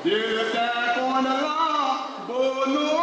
दिल कोणला बोलू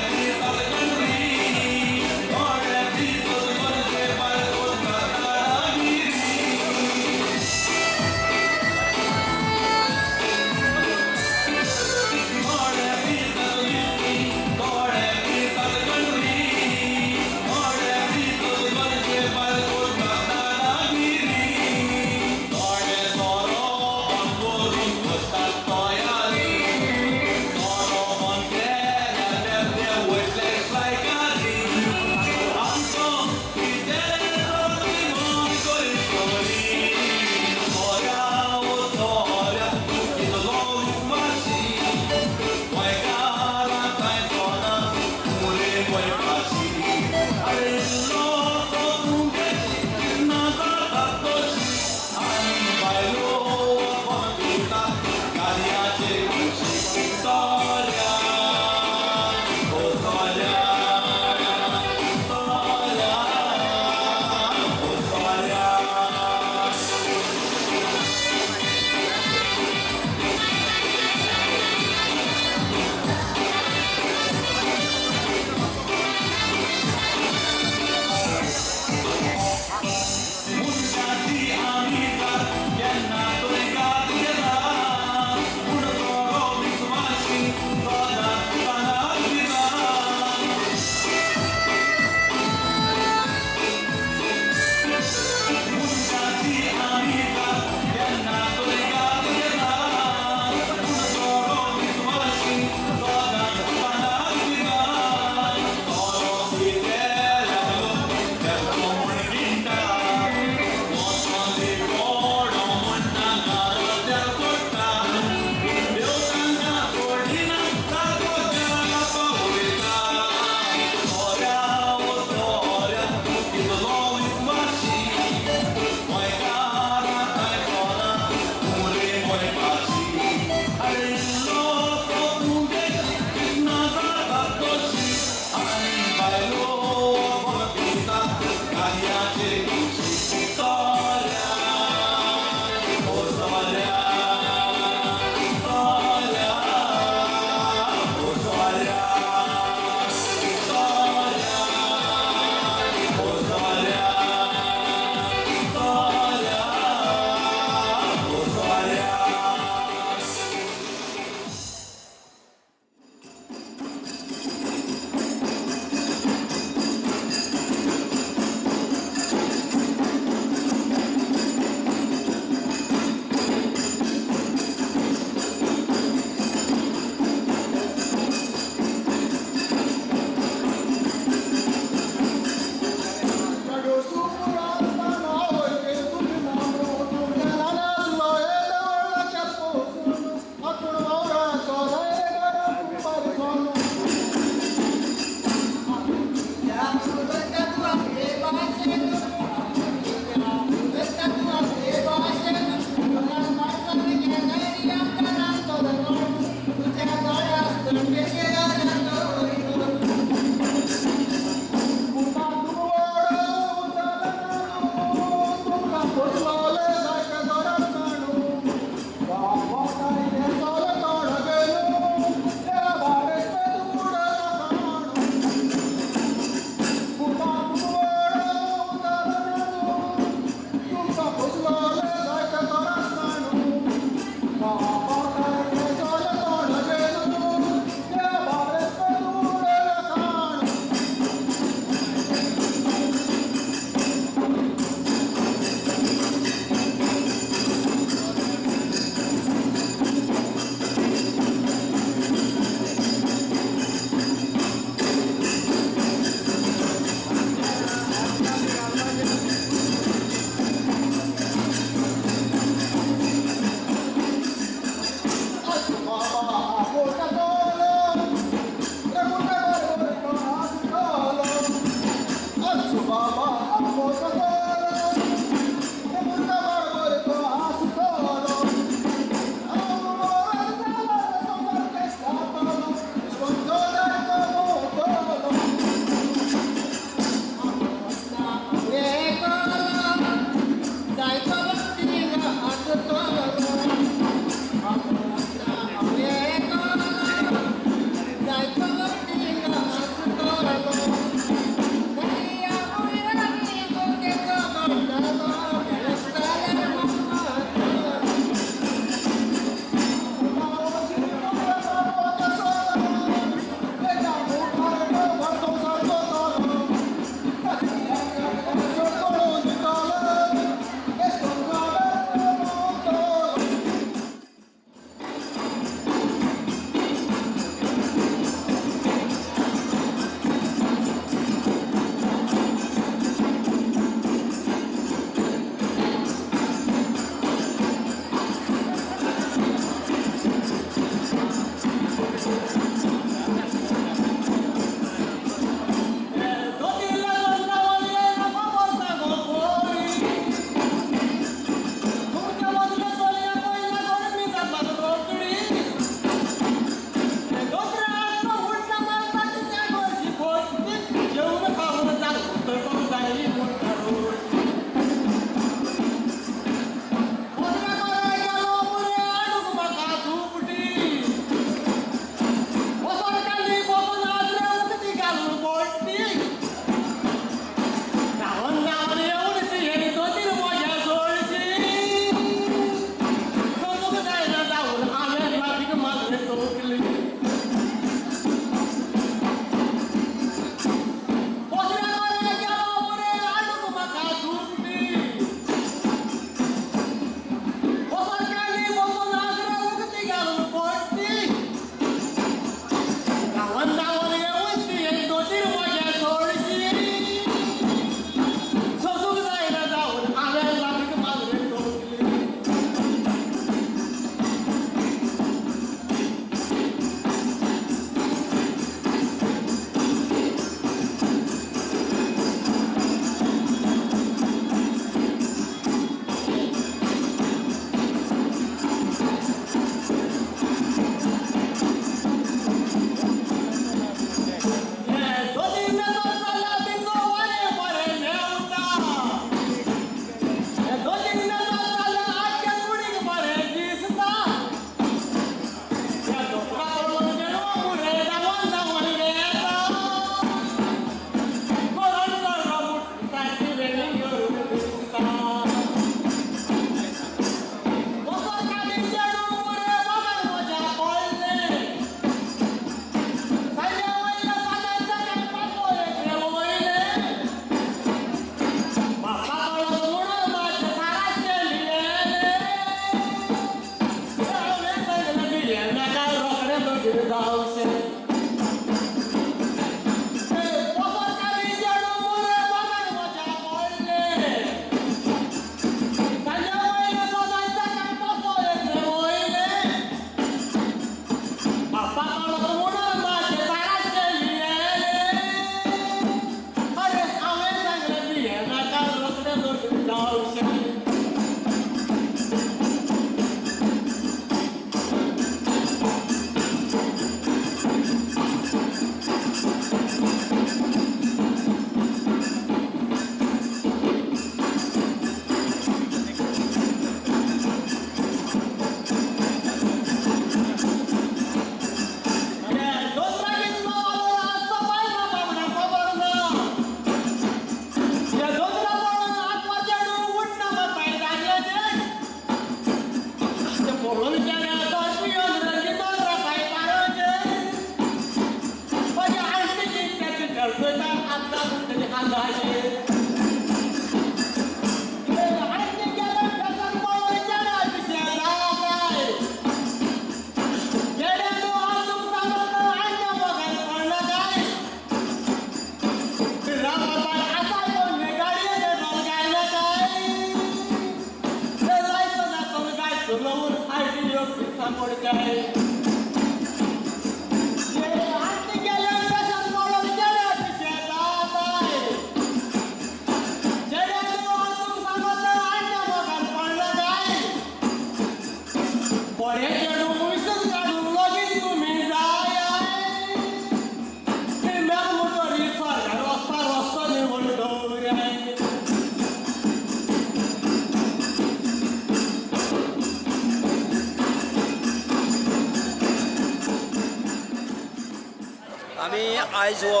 आमी आयज हो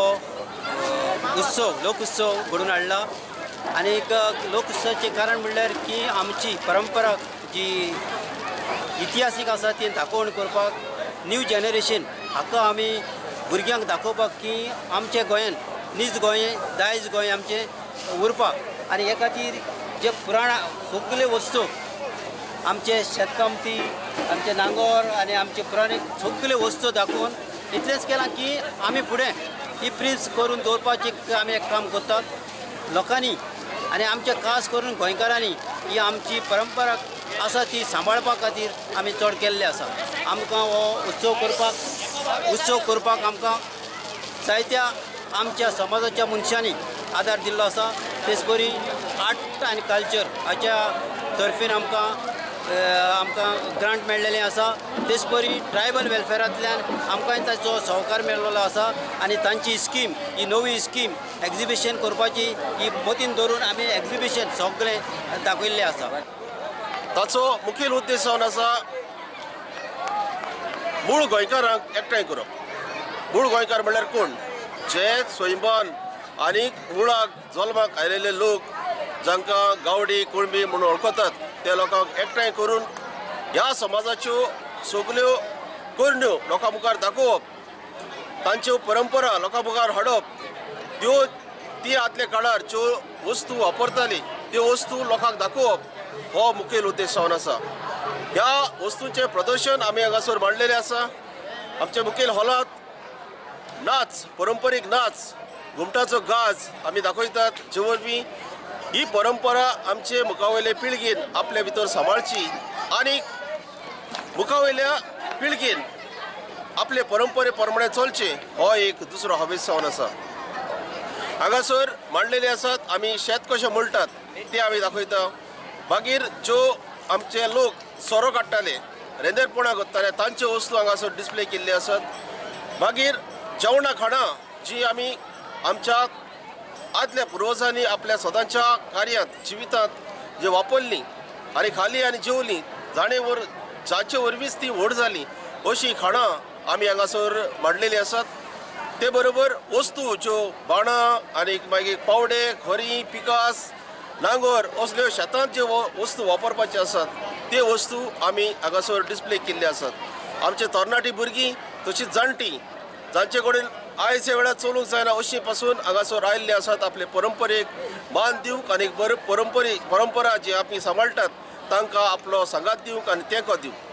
उत्सव लोक उत्सव घडोवन हाडला आनी लोक उत्सवाचें कारण म्हणल्यार की आमची परंपरा जी इतिहासीक आसा ती दाखोवन करपाक न्यू जनरेशन हाका आमी भुरग्यांक दाखोवपाक की आमच्या गोंयान नीज गोंय दायज गोंय आमचें उरपाक आनी हे खातीर जे पुराण सगळे वस्तू आमचे शेतकामती आमचे नांगोर आनी आमचे पुराणीक सगळे वस्तू दाखोवन इतलेंच केलां की आमी फुडें ही प्रिज करून दवरपाची आमी एक काम करतात लोकांनी आनी आमचे खास करून गोंयकारांनी ही आमची परंपरा आसा ती सांबाळपा खातीर आमी चड केल्ले आसा. आमकां हो उत्सव करपाक आमकां जायत्या आमच्या समाजाच्या मनशांनी आदार दिल्लो आसा. तेच परी आर्ट आनी कल्चर हाच्या तर्फेन आमकां आमकां ग्रांट मेळ्ळेलें आसा. तेच परी ट्रायबल वेलफेरांतल्यान आमकां ताचो सहकार मेळ्ळेलो आसा आनी तांची स्कीम ही नवी स्कीम एग्जिबिशन करपाची ही मतीन धरून आमी एग्जिबिशन सगळें दाखयल्लें आसा. ताचो मुखेल उद्देश जावन आसा मूळ गोंयकारांक एकठांय करप. मूळ गोंयकार म्हणल्यार कोण? जे सैमान आनी मुळाक जल्माक आयिल्ले लोक जांकां गावडी कुणबी म्हणून वळखतात त्या लोकांक एकठांय करून ह्या समाजाच्यो सगल्यो करण्यो लोकां मुखार दाखोवप, तांच्यो परंपरा लोकां मुखार हाडप, त्यो ती आदल्या काळार ज्यो वस्तू वापरताली त्यो वस्तू लोकांक दाखोवप हो मुखेल उद्देश जावन आसा. ह्या वस्तूंचें प्रदर्शन आमी हांगासर मांडलेलें आसा. आमच्या मुखेल हॉलांत नाच, परंपरीक नाच, घुमटाचो गाज आमी दाखयतात, जे वरवीं ही परंपरा आमचे मुखावयले पिळगेन आपल्या भितर सांबाळची आनी मुखावयल्या पिळगेन आपले परंपरे प्रमाणे चलचें हो एक दुसरो हावेस जावन आसा. हांगासर मांडलेले आसात आमी शेत कशें म्हणटात तें आमी दाखयता. मागीर ज्यो आमचे लोक सोरो काडटाले, रेंदेरपणां करताले, तांच्यो वस्तू हांगासर डिस्प्ले केल्ले आसात. मागीर जेवणां खाणां जी आमी आमच्या आदल्या पुर्वजांनी आपल्या सदांच्या कार्यांत जिवितांत जे वापरली आनी खाली आनी जेवली, जाणे वर जाचे वरवींच ती व्हड जाली, अशी खाणां आमी हांगासर मांडलेली आसात. ते बरोबर वस्तू ज्यो बाणां आनी मागीर पावडे, खोरी, पिकास, नांगर असल्यो शेतांत ज्यो वस्तू वापरपाच्यो आसात त्यो वस्तू आमी हांगासर डिस्प्ले केल्ले आसात. आमचे तरणाटी भुरगीं तशींच जाणटीं जांचे कडेन आयच्या वेळार चलूंक जायना अशी पासून हांगासर आयिल्ले आसात आपले परंपरेक मान दिवंक आनी बरे परंपरा जी आमी सांबाळटात तांकां आपलो सांगात दिवंक आनी तेंको दिवंक.